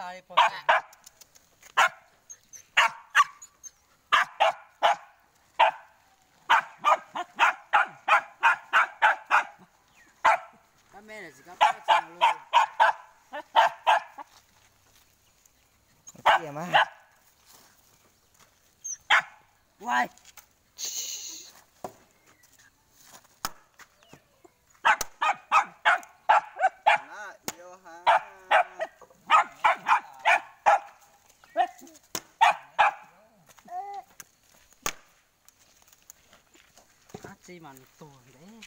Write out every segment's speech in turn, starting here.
Kab me lawm tsis kab pab tsis mus lawm. Tiag mas. Uai. Dab tsi mas nws tuag ntev.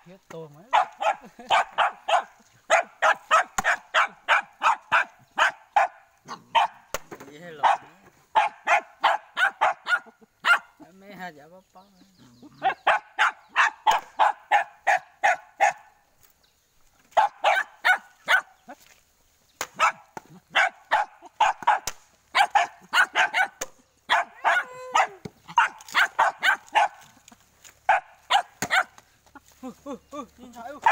Hiab tuag mas. Me ha cov pob pob. Ntshai ub.